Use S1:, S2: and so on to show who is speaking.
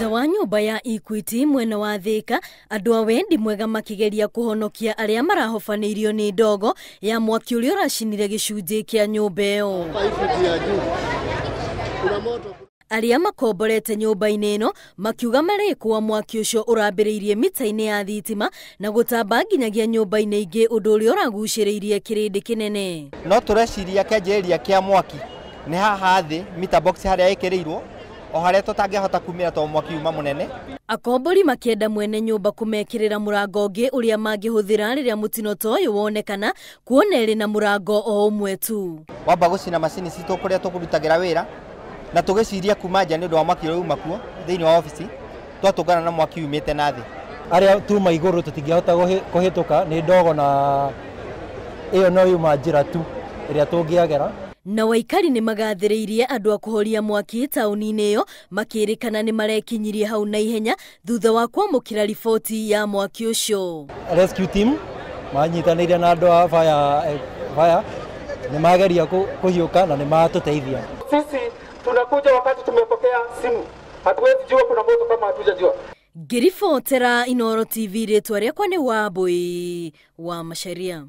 S1: Nja wa nyũmba ya Equity mwena wa Thika, andũ a wendi mwega makĩgeria kũhonokia arĩa marahobanĩirio nĩ ndogo ya mwaki ũrĩa ũracinire gĩcunjĩ kĩa nyũmba ĩyo. Arĩa makomborete nyũmba-inĩ ĩno makiuga marĩkwa mwaki ũcio ũrambĩrĩirie mita-inĩ ya thitima na gũtamba nginyagia nyũmba-inĩ ingĩ, ũndũ ũrĩa ũragucĩrĩirie kĩrĩndĩ kĩnene.
S2: No tũreciria kĩanjĩrĩria kĩa mwaki nĩ haha thĩ mita box harĩa ĩkĩrĩirwo o harĩa tũtangĩhota kumĩra tondũ mwaki uma mũnene.
S1: Akombori makĩenda mwene nyũmba kũmekĩrĩra mũrango ũngĩ ũrĩa mangĩhũthĩra rĩrĩa mũtino ta ũyũ wonekana, kuona ĩrĩ na mũrango o ũmwe tu.
S2: Wamba gũcina macini citũ kũrĩa tũkũrutagĩra wĩra na tũgĩciria kuma nja nĩ ũndũ wa mwaki ũrĩa uma kuo thĩinĩ wa obici, twatũngana na mwaki umĩte na thĩ.
S3: Arĩa tuma igũrũ tũtingĩhota kũhĩtũka nĩ ndogo, na ĩyo no yuma njĩra tu ĩrĩa tũngĩagera.
S1: Na waikari nĩ magathĩrĩirie andũ a kũhoria mwaki taũni-inĩ ĩyo makĩrĩkana nĩ marekinyirie hau na ihenya thutha wa kwamũkĩra riboti ya mwaki ũcio.
S3: Rescue team manyitanĩire na andũ a fire nĩ mageria kũhiũka na nĩ matũteithia.
S4: Sisi tunakuja wakati tumepokea simu, hatuwezi jua kuna moto kama hatujajua.
S1: Ngĩribotera Inooro TV, rĩtwa rĩakwa nĩ Wambui wa Macharia.